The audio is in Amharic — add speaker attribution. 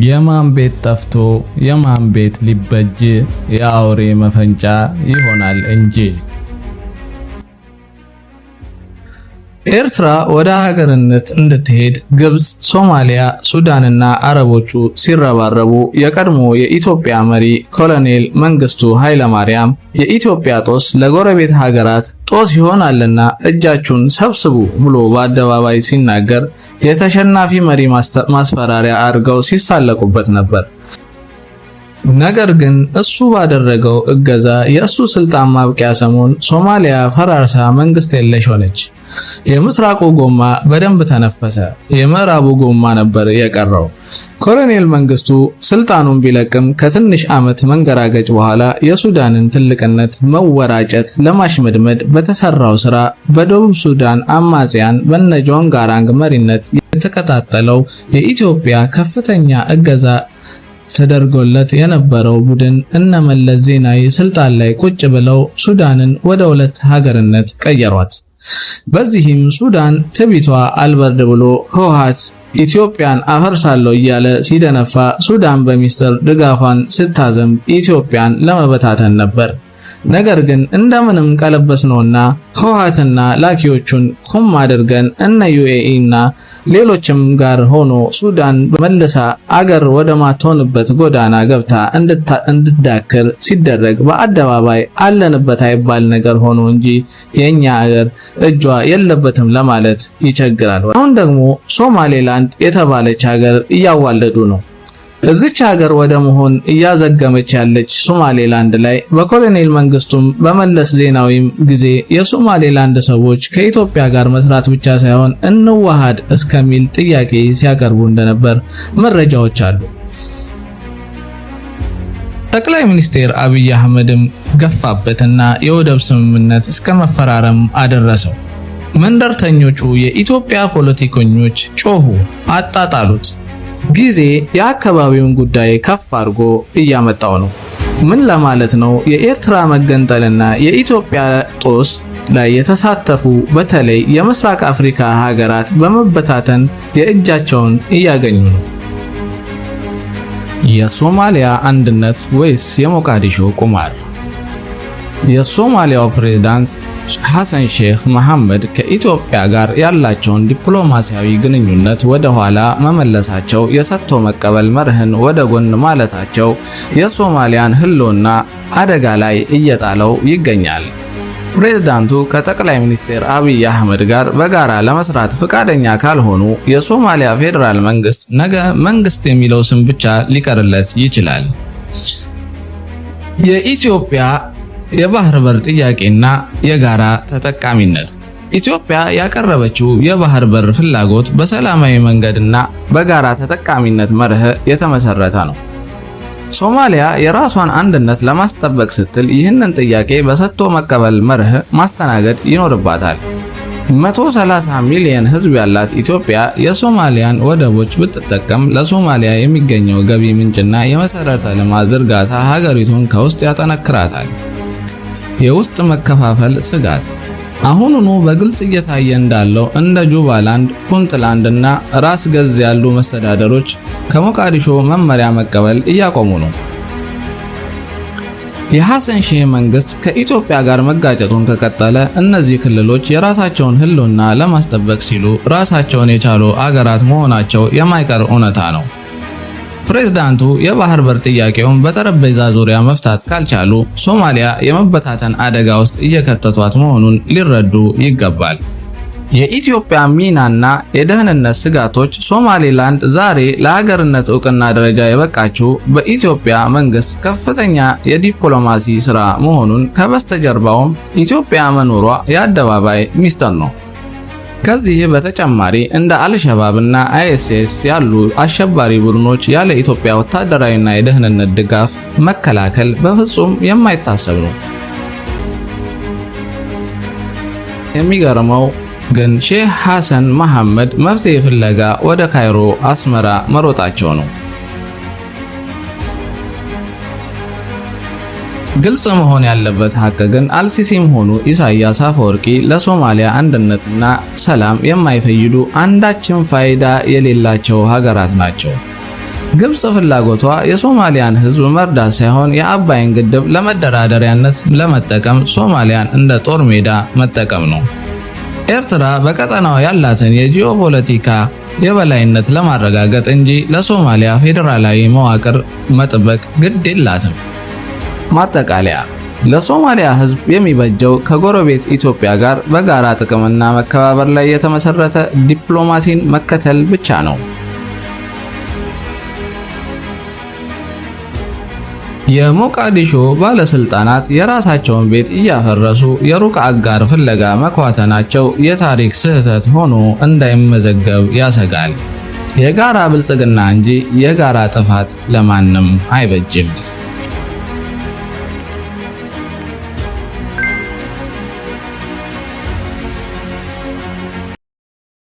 Speaker 1: የማን ቤት ጠፍቶ የማን ቤት ሊበጅ፣ የአውሬ መፈንጫ ይሆናል እንጂ። ኤርትራ ወደ ሀገርነት እንድትሄድ ግብጽ፣ ሶማሊያ፣ ሱዳንና አረቦቹ ሲረባረቡ የቀድሞ የኢትዮጵያ መሪ ኮሎኔል መንግስቱ ኃይለማርያም የኢትዮጵያ ጦስ ለጎረቤት ሀገራት ጦስ ይሆናልና እጃችሁን ሰብስቡ ብሎ በአደባባይ ሲናገር የተሸናፊ መሪ ማስፈራሪያ አድርገው ሲሳለቁበት ነበር። ነገር ግን እሱ ባደረገው እገዛ የእሱ ስልጣን ማብቂያ ሰሞን ሶማሊያ ፈራርሳ መንግስት የለሽ ሆነች። የምስራቁ ጎማ በደንብ ተነፈሰ፣ የምዕራቡ ጎማ ነበር የቀረው። ኮሎኔል መንግስቱ ስልጣኑን ቢለቅም ከትንሽ ዓመት መንገራገጭ በኋላ የሱዳንን ትልቅነት መወራጨት ለማሽመድመድ በተሰራው ስራ በደቡብ ሱዳን አማጽያን በነ ጆን ጋራንግ መሪነት የተቀጣጠለው የኢትዮጵያ ከፍተኛ እገዛ ተደርጎለት የነበረው ቡድን እነ መለስ ዜናዊ ስልጣን ላይ ቁጭ ብለው ሱዳንን ወደ ሁለት ሀገርነት ቀየሯት። በዚህም ሱዳን ትቢቷ አልበርድ ብሎ ህወሓት ኢትዮጵያን አፈርሳለሁ እያለ ሲደነፋ ሱዳን በሚስጥር ድጋፏን ስታዘንብ ኢትዮጵያን ለመበታተን ነበር። ነገር ግን እንደምንም ቀለበስነውና ህወሓትና ላኪዎቹን ኩም አድርገን እነ ዩኤኢ እና ሌሎችም ጋር ሆኖ ሱዳን መልሳ አገር ወደማትሆንበት ጎዳና ገብታ እንድትዳክር ሲደረግ በአደባባይ አለንበት አይባል ነገር ሆኖ እንጂ የኛ አገር እጇ የለበትም ለማለት ይቸግራል። አሁን ደግሞ ሶማሌላንድ የተባለች ሀገር እያዋለዱ ነው። እዚች ሀገር ወደ መሆን እያዘገመች ያለች ሶማሌላንድ ላይ በኮሎኔል መንግስቱም በመለስ ዜናዊም ጊዜ የሶማሌላንድ ሰዎች ከኢትዮጵያ ጋር መስራት ብቻ ሳይሆን እንዋሃድ እስከሚል ጥያቄ ሲያቀርቡ እንደነበር መረጃዎች አሉ። ጠቅላይ ሚኒስትር አብይ አህመድም ገፋበትና የወደብ ስምምነት እስከ መፈራረም አደረሰው። መንደርተኞቹ የኢትዮጵያ ፖለቲከኞች ጮሁ፣ አጣጣሉት። ጊዜ የአካባቢውን ጉዳይ ከፍ አድርጎ እያመጣው ነው። ምን ለማለት ነው? የኤርትራ መገንጠልና የኢትዮጵያ ጦስ ላይ የተሳተፉ በተለይ የምስራቅ አፍሪካ ሀገራት በመበታተን የእጃቸውን እያገኙ ነው። የሶማሊያ አንድነት ወይስ የሞቃዲሾ ቁማር? የሶማሊያው ፕሬዝዳንት ሐሰን ሼክ መሐመድ ከኢትዮጵያ ጋር ያላቸውን ዲፕሎማሲያዊ ግንኙነት ወደ ኋላ መመለሳቸው፣ የሰጥቶ መቀበል መርህን ወደ ጎን ማለታቸው የሶማሊያን ሕልውና አደጋ ላይ እየጣለው ይገኛል። ፕሬዝዳንቱ ከጠቅላይ ሚኒስትር አብይ አህመድ ጋር በጋራ ለመስራት ፈቃደኛ ካልሆኑ የሶማሊያ ፌዴራል መንግስት ነገ መንግስት የሚለው ስም ብቻ ሊቀርለት ይችላል። የኢትዮጵያ የባህር በር ጥያቄና የጋራ ተጠቃሚነት። ኢትዮጵያ ያቀረበችው የባህር በር ፍላጎት በሰላማዊ መንገድና በጋራ ተጠቃሚነት መርህ የተመሰረተ ነው። ሶማሊያ የራሷን አንድነት ለማስጠበቅ ስትል ይህንን ጥያቄ በሰጥቶ መቀበል መርህ ማስተናገድ ይኖርባታል። 130 ሚሊዮን ሕዝብ ያላት ኢትዮጵያ የሶማሊያን ወደቦች ብትጠቀም ለሶማሊያ የሚገኘው ገቢ ምንጭና የመሰረተ ልማት ዝርጋታ ሀገሪቱን ከውስጥ ያጠነክራታል። የውስጥ መከፋፈል ስጋት አሁኑኑ በግልጽ እየታየ እንዳለው እንደ ጁባላንድ፣ ፑንትላንድ እና ራስ ገዝ ያሉ መስተዳደሮች ከሞቃዲሾ መመሪያ መቀበል እያቆሙ ነው። የሐሰን ሼህ መንግስት ከኢትዮጵያ ጋር መጋጨቱን ከቀጠለ እነዚህ ክልሎች የራሳቸውን ህልውና ለማስጠበቅ ሲሉ ራሳቸውን የቻሉ አገራት መሆናቸው የማይቀር እውነታ ነው። ፕሬዝዳንቱ የባህር በር ጥያቄውን በጠረጴዛ ዙሪያ መፍታት ካልቻሉ ሶማሊያ የመበታተን አደጋ ውስጥ እየከተቷት መሆኑን ሊረዱ ይገባል። የኢትዮጵያ ሚናና የደህንነት ስጋቶች። ሶማሌላንድ ዛሬ ለሀገርነት እውቅና ደረጃ የበቃችው በኢትዮጵያ መንግስት ከፍተኛ የዲፕሎማሲ ስራ መሆኑን ከበስተጀርባውም ኢትዮጵያ መኖሯ የአደባባይ ሚስጥር ነው። ከዚህ በተጨማሪ እንደ አልሸባብ እና አይኤስኤስ ያሉ አሸባሪ ቡድኖች ያለ ኢትዮጵያ ወታደራዊና የደህንነት ድጋፍ መከላከል በፍጹም የማይታሰብ ነው። የሚገርመው ግን ሼህ ሐሰን መሐመድ መፍትሄ ፍለጋ ወደ ካይሮ፣ አስመራ መሮጣቸው ነው። ግልጽ መሆን ያለበት ሀቅ ግን አልሲሲም ሆኑ ኢሳያስ አፈወርቂ ለሶማሊያ አንድነትና ሰላም የማይፈይዱ አንዳችም ፋይዳ የሌላቸው ሀገራት ናቸው። ግብጽ ፍላጎቷ የሶማሊያን ሕዝብ መርዳት ሳይሆን የአባይን ግድብ ለመደራደሪያነት ለመጠቀም ሶማሊያን እንደ ጦር ሜዳ መጠቀም ነው። ኤርትራ በቀጠናው ያላትን የጂኦፖለቲካ የበላይነት ለማረጋገጥ እንጂ ለሶማሊያ ፌዴራላዊ መዋቅር መጥበቅ ግድ የላትም። ማጠቃለያ፣ ለሶማሊያ ሕዝብ የሚበጀው ከጎረቤት ኢትዮጵያ ጋር በጋራ ጥቅምና መከባበር ላይ የተመሰረተ ዲፕሎማሲን መከተል ብቻ ነው። የሞቃዲሾ ባለስልጣናት የራሳቸውን ቤት እያፈረሱ የሩቅ አጋር ፍለጋ መኳተናቸው የታሪክ ስህተት ሆኖ እንዳይመዘገብ ያሰጋል። የጋራ ብልጽግና እንጂ የጋራ ጥፋት ለማንም አይበጅም።